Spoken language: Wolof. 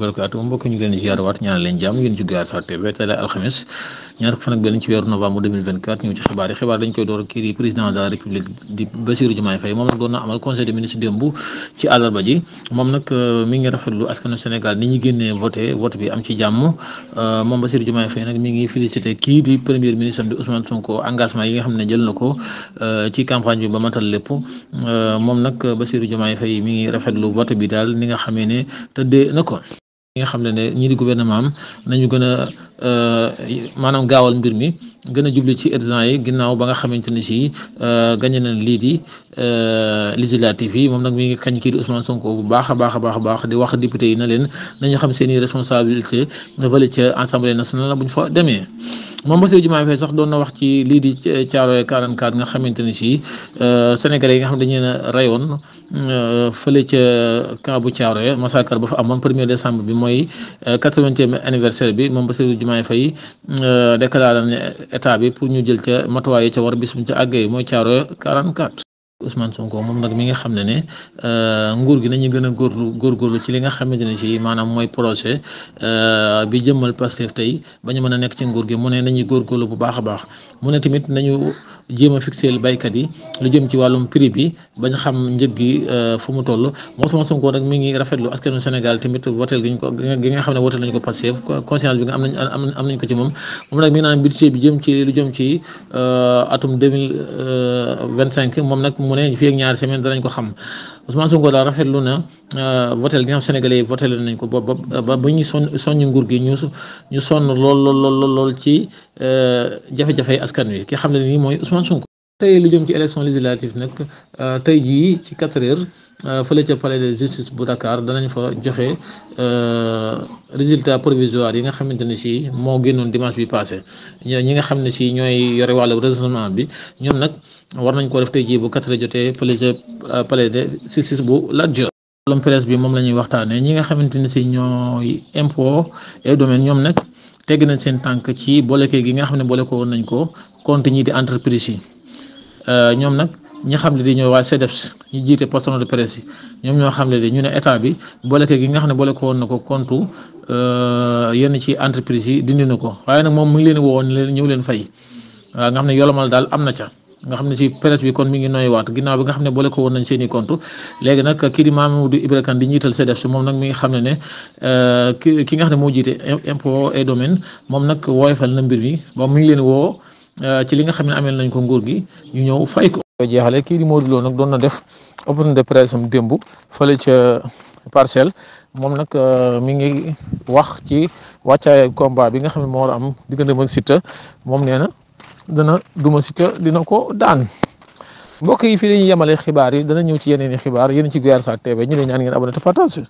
barakaatu mbokk ñu ngi leen di ziar waat ñaan leen jàmm yéen ci Guyaar TV tey la alxames ñaar fan ak benn ci weeru novembre 2024 ñëw ci xibaar dañ koy door kii di président de la république di Bassirou Diomaye Faye moom nag doon na amal conseil des ministres démb ci àllarba ji moom nag mi ngi rafetlu askanu Sénégal ni ñu génnee vote bi am ci jàmm moom Bassirou Diomaye Faye nag mi ngi félicité kii di premier ministre am di Ousmane Sonko engagement yi nga xam ne jël na ko ci campagne bi ba matal lépp moom nag Bassirou Diomaye Faye mi ngi rafetlu vote bi daal ni nga xamee ne tëddee na ko ñi nga xam ne ñii di gouvernement am nañu gën a maanaam gaawal mbir mi gën a jubli ci urgence yi ginnaaw ba nga xamante ne si gagné na lii di législative yi moom nag mi ngi kañ kii di Ousmane Sonko bu baax a baax di wax député yi na leen nañu xam seen i responsabilité vali ca assemblée nationale bu ñu fa demee. moom Bassirou Diomaye Faye sax doon na wax ci lii di Thiaroye 44 nga xamante ne si sénégalais yi nga xam ne dañu leen a rayoon fële ca camp bu Thiaroye massacre ba fa amoon 1er décembre bi mooy 80e anniversaire bi moom Bassirou Diomaye Faye déclaré ne état bi pour ñu jël ca matuwaay ca war bis bu ca àggee mooy Thiaroye 44. Ousmane Sonko moom nag mi nga xam ne nguur gi nañu gën a góorgóorlu ci li nga xamante ne si maanaam mooy projet bi jëmmal Pastef tey ba ñu mën a nekk ci nguur gi mu ne nañuy góorgóorlu bu baax a baax mu ne tamit nañu jéem a fixé baykat yi lu jëm ci wàllum prix bi bañ xam njëg gi fu mu toll moom Ousmane Sonko nag mi ngi rafetlu askanu Sénégal tamit woteel gi nga xam ne woteel nañu ko Pastef conscience bi nga am nañ ko ci moom nag mi ngi naan budget bi lu jëm ci atum 2025 moom nag mu ne fii ak ñaari semaine danañ ko xam Ousmane Sonko daal rafetlu na votel gi nga xam sénégalais yi votel nañ ko ba ñu soññ nguur gi ñu sonn lool ci jafe-jafe askan wi ki xam ne nii mooy Ousmane Sonko. tey lu jëm ci élection législative nag tey jii ci 4 heures fële ca palais de justice bu Dakar danañ fa joxe résultat provisoire yi nga xamante ne si moo génnoon dimanche bi passé ñi nga xam ne si ñooy yore wàllu recensement bi ñoom nag war nañ ko def tey jii bu 4 heures jotee fële ca palais de justice bu Lat Dior. wàllum presse bi moom la ñuy waxtaanee ñi nga xamante ne si ñooy impôt et domaine ñoom nag tegg nañ seen tànk ci boolekee gi nga xam ne boole ko woon nañ ko compte ñi di entreprise yi. ñoom nag ñi xam ne di ñooy waa CDEPS ñi jiite patron de presse yi ñoom ñoo xam ne ñu ne état bi booleke gi nga xam ne boole ko woon na ko compte yenn ci entreprise yi dindi na ko waaye nag moom mu ngi leen woo leen ñëw leen fay nga xam ne yolomal daal am na ca nga xam ne si presse bi kon mi ngi noyyiwaat ginnaaw bi nga xam ne boole ko woon nañ seen i compte léegi nag kii di Mamadou Ibra Kane di njiital CDEPS moom nag mi ngi xam ne ki nga xam ne moo jiite impôt et domaine moom nag woyofal na mbir mi ba mu ngi leen woo ci li nga xam ne ameel nañ ko nguur gi ñu ñëw fay ko. jeexale kii di Modou Lo nag doon na def open de presse am démb fële ca Parcelles moom nag mi ngi wax ci wàccaay combat bi nga xam ne moo war a am diggante ak Siteu moom nee na dana duma Siteu dina ko daan. mbokk yi fii la ñuy yemale xibaar yi dana ñëw ci yeneen i xibaar yéen ci Guyaar TV ñu ne ñaan ngeen abonné te partage